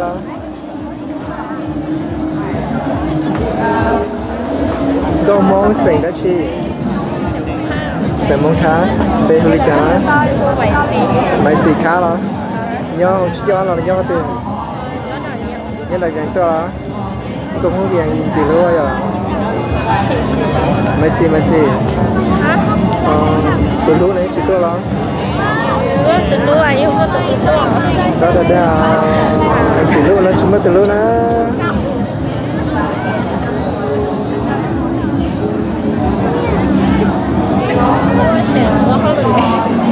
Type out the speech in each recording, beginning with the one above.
Los? Nkauj Hmoob xeem dab tsi? Xeem Hmoob Thab. Npe hu li cas na? Maiv Xis Khab los? Nyob hauv tsib caug ob los nyob qhov twg? Nyob nram Yees tuaj los? Nkauj Hmoob Yees ntxim hlub yom? Maiv Xis, Maiv Xis, tus hlub no tsis tuaj los? Txhob dag, ntxim hlub no tsis muaj tus hlub na.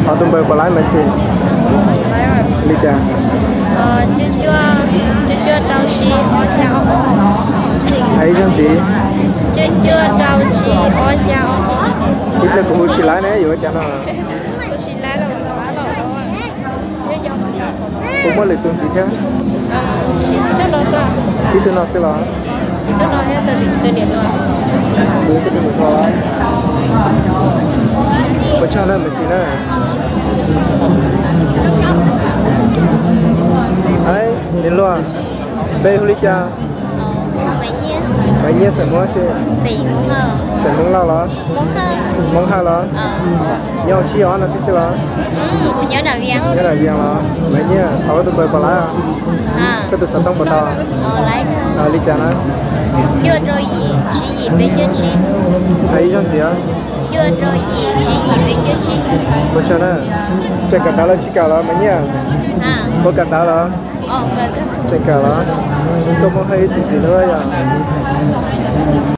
Ho tus npawb puas laib Maiv Xis? Li cas? Hais ib zaug ntxiv. Ib pliag kuv hu tsis laib ne yuav ua cas no? Puas muaj lwm tus ntxiv thiab? Tib tug no xwb los? Ua tsaug na Maiv Xis na. Niam hluas, npe hu li cas? Maiv Nyiaj, xeem Hmoob tsi? Xeem Hmoob Lauj los? Hmoob Hawj los? Nyob hauv tsib caug ob no tib xwb los? Nyob nram Vias los? Maiv Nyiaj, thov koj tus npawb puas laib? Koj tus xov tooj puas tau? Li cas na? Hais ib zaug ntxiv. Ua tsaug na. Tseem kawm ntawv los tsis kawm los Maiv Nyiaj? Puas kawm ntawv los? Tseem kawm los? Nkauj Hmoob Hawj ib txwm ntxim hlub yom?